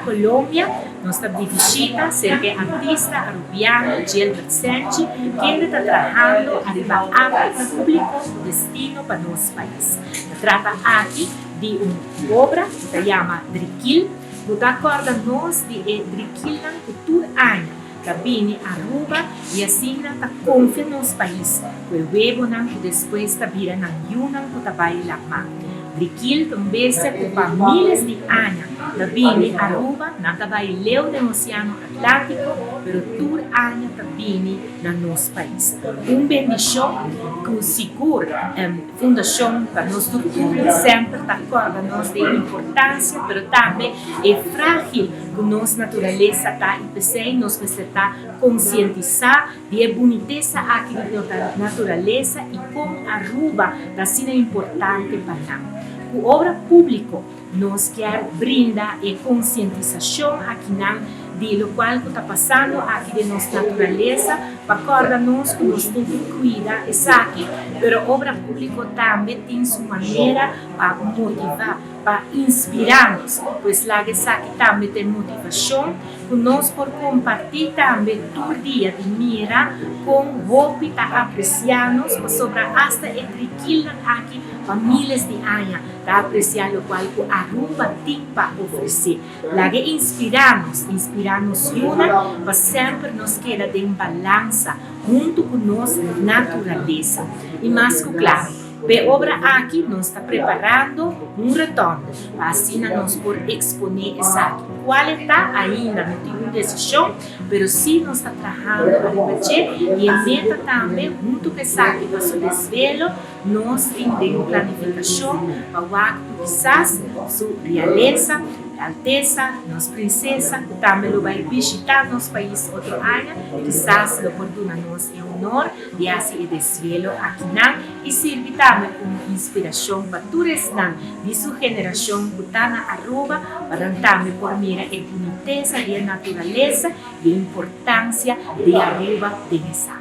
Colombia, nos ta di bishita cerca e artista Arubiano Gilbert Senchi, kende ta trahando ariba arte publico cu destino pa nos pais. Ta trata aki di un obra cu ta yama Drikil, cu ta corda nos di e drikilnan cu tur aña ta bini Aruba y asina ta confia nos pais cu e webonan cu despues ta bira nan yunan cu ta bay lama. Drikil ta un bestia cu pa miles di aña ta bini Aruba, nan ta bay leu den Oceano Atlantico, pero tur aña ta bini na nos pais. Un bendicion cu sigur Fundacion pa nos Tortuga semper ta corda nos di e importancia, pero tambe e fragil cu nos naturalesa ta y p'esey nos mester ta concientisa di e bunitesa aki di naturalesa y con Aruba ta asina importante pa nan. Cu obra publico nos kier brinda e concientisacion akinan di locual cu ta pasando aki den nos naturalesa pa corda nos cu nos tin cu cuida esaki, pero obra publico tambe tin su manera pa motiva, pa inspira nos. Pues laga esaki tambe ta e motivacion cu nos por comparti tambe tur dia di mira con hopi ta aprecia nos pasobra hasta e trikilnan aki pa miles di aña ta aprecia locual cu Aruba tin pa ofrece. Laga e inspira nos, inspira nos yunan pa semper nos keda den balansa hunto cu nos naturalesa. Y mas cu claro, p'e obra aki nos ta preparando un rotonde pa asina nos por expone esaki. Cual e ta ainda no tin un decision, pero si nos ta trahando ariba dje y e meta tambe hunto cu esaki pa su desvelo, Nos tin den planifikashon pa wak ku kisas su realesa, altesa, nos prinsesa ku tambe lo bai bishitá nos pais otro aña, kisas lo por duna nos e honor di hasi e desvelo akinan i sirbi tambe komo inspirashon pa tur esnan di su generashon ku ta na Aruba pa nan tambe por mira e bunitesa di e naturalesa i e importansia di Aruba den esaki.